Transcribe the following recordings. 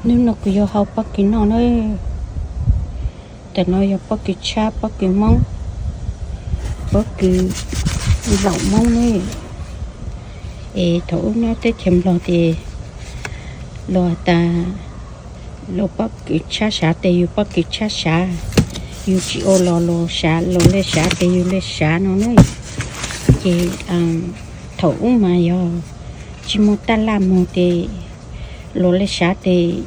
Hnub no kuv yuav hau pob kws noj na. Tam no yog pob kws tshab, pob kws Hmoob, pob kws laum Hmoob ne. Es thaum ub nyob teb chaws Nplog ces luag tas luag pob kws tshab sav tes yus pob kws tshab sav, yus tsis ua los luag sav, luag le sav tes yus le sav no na. Ces thaum ub mas yog tsis muaj taj laj muag tes luag le sav tes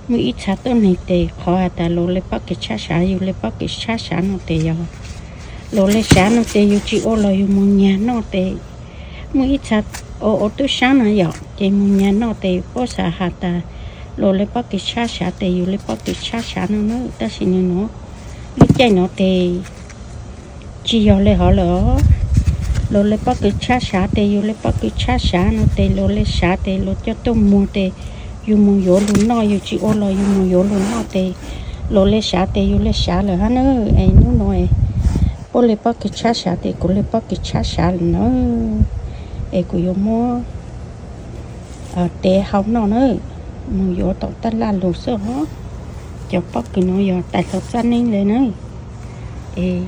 muaj ib txha tuab neeg tes qhov has tas luag le pob kws tshab sav, yus le pob kws tshab sav no tes yog luag le sav no tes yus tsis ua los yus mus nyag noj tes muaj ib txha ua ua tub sab no yom, ces mus nyag noj tes puab xav has tas luag le pob kws tshab sav tes yus le pob kws tshab sav no na. Tab sis nws no lub caij no tes tsis yog le hov lawm. Luag le pob kws tshab sav tes yus le pob kws tshab sav no tes luag le sav tes luag coj tuaj muag tes yus mus yuav lug noj, yus tsis ua los yus mus yuav lug noj tes luag le sav tes yus le sav lawm hab na. Es hnub no puab le pob kws tshab sav tes kuv le pob kws tshab sav lawm na. Es kuv yuav muab tev hau noj na, mus yuav tom taj laj lug xwb os. Cov pob kws no yog tais hluas txaj neeb le na. Es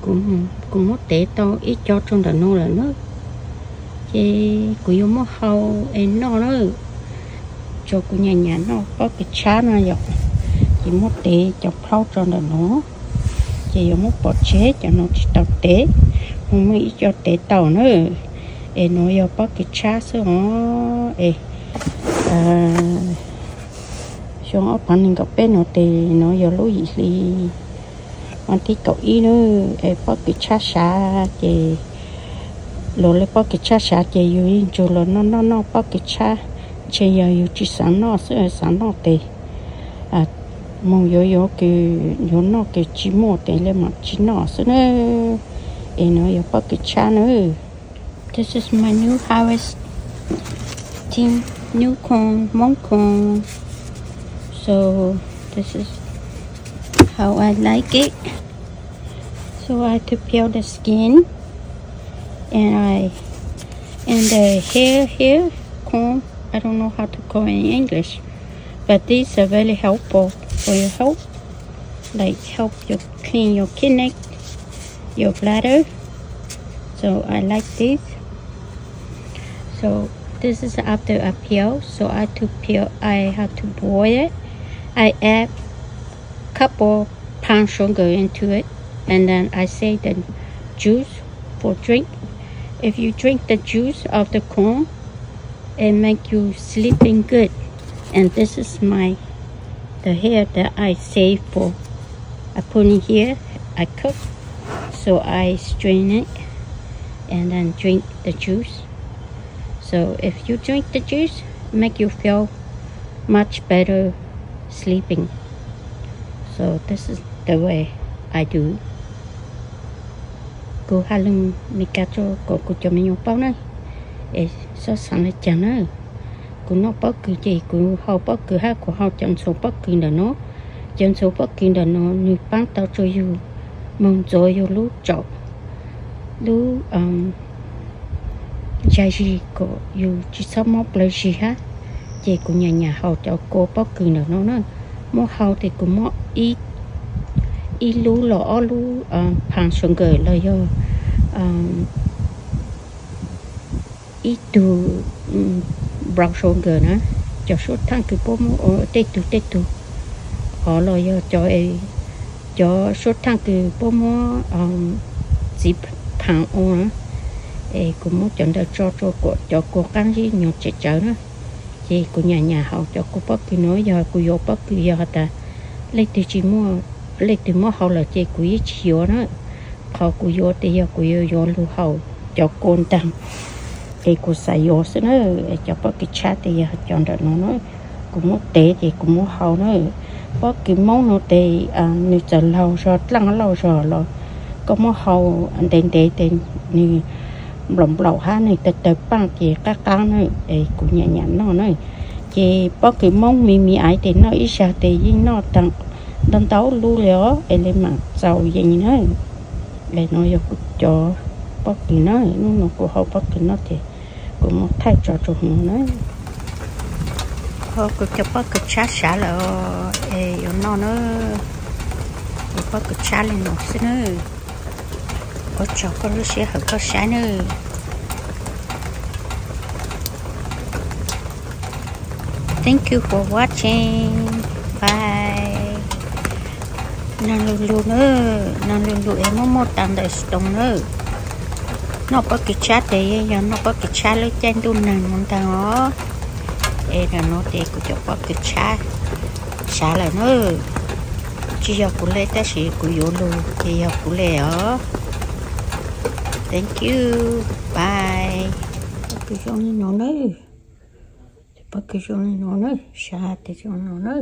kuv muab tev tau ib co rau ntawm no lawm na, ces kuv yuav muab hau es noj na. Tso kuv nyam nyam noj pob kws tshab no yom, ces muab tev cov plaub tso ntawm no, ces yuav muab pov tseg cov no tsis tau tev, mus muaj ib co tev tau na. Es no yog pob kws tshab xwb os. Es xyoo ob phav nees nkaum peb no tes no yog lub yim hli vas thib kaum ib na. Es pob kws tshab sav ces luag le pob kws tshab sav ces yus yeej ntsug los noj noj noj pob kws tshab, ntshe yog yus tsis xav noj xwb, xav noj tes mus yuav yuav kws yuav noj kws tsis muaj tes le mam tsis noj xwb na. Es no yog pob kws tshab na. This is my new harvest, tin, new corn, Hmong corn. So this is how I like it. So I have to peel the skin, and I and the hair here, corn. I don't know how to call in English, but these are very helpful for your health, like help you clean your kidney, your bladder. So I like this. So this is after I peel. So I to peel, I have to boil it. I add couple palm sugar into it, and then I save the juice for drink. If you drink the juice of the corn, it make you sleeping good. And this is my the hair that I save for. I put in here, I cook, so I strain it and then drink the juice. So if you drink the juice, make you feel much better sleeping. So this is the way I do. Kuv has lus Meskas rau kom kuv cov me nyuam paub na, es txhob xav le caag na. Kuv noj pob kws ces kuv hau pob kws hab kuv hau cov ntxhuav pob kws ntawm no. Cov ntxhuav pob kws ntawm no nwg paab tau rua yug moog ntxuav yug lub tsaum, lub zag zig kom yug tsis txhob mob plawv zig hab. Ces kuv nyam nyam hau cov kua pob kws ntawm no na. Muab hau tes kuv muab ib lub los ob lub palm sugar los yog ib tug brown sugar na, cov suab thaaj kws puab muab ua tej tug tej tug qhov los yog cov, cov suab thaaj kws puab muab txiv phaam ua na, es kuv muab cov ntawd tso rua kuas cov kua qaab zib nyuag tsem tsawv na. Ces kuv nyam nyam hau cov kua pob kws no, yog kuv yuav pob kws yog has tas leej twg tsis muaj, leej twg muab hau lawm ces kuv yeej tsis yuav na. Qhov kuv yuav tes yog kuv yuav yuav lug hau cov kua ntaag, es kuv xav yuav xwb na. Cov pob kws tshab tes yog cov ntawm no na, kuv muab tev ces kuv muab hau na. Pob kws Moob no tes nwg txawm laug zog dlaaj lauj zog los koj muab hau ntev ntev tes nwg nplaum nplaum hab nwg tawg tawg paaj ces qaab qaab na, es kuv nyam nyam noj na. Ces pob kws Moob me me ais tes noj ib zag tes yeej noj ntau ntau lub le os, es le maam txaus yees na. Es no yog kuv cov pob kws na, nub no kuv hau pob kws noj ces kuv muab thaij tso rua huv na. Kuv cov pob kws tshab sav lawm es yuav noj na. Kuv pob kws tshab li no xwb na. Ua tsaug koj lub sij hawm koj saib na. Thank you for watching. Bye. Nag lug lug na, nag lug lug es muaj muaj tas ntawm stoos na. Noj pob kws tshab ces yeej yog noj pob kws tshab lub caij ntuj nag no ntag os. Es ntawm no ces kuv cov pob kws tshab sav lawm na. Tsis yog kuv le tab sis kuv yuav lug ces yog kuv le os. Thank you. Bye. Pob kws zoo li no na. Pob kws zoo li no na, sav tes zoo no na.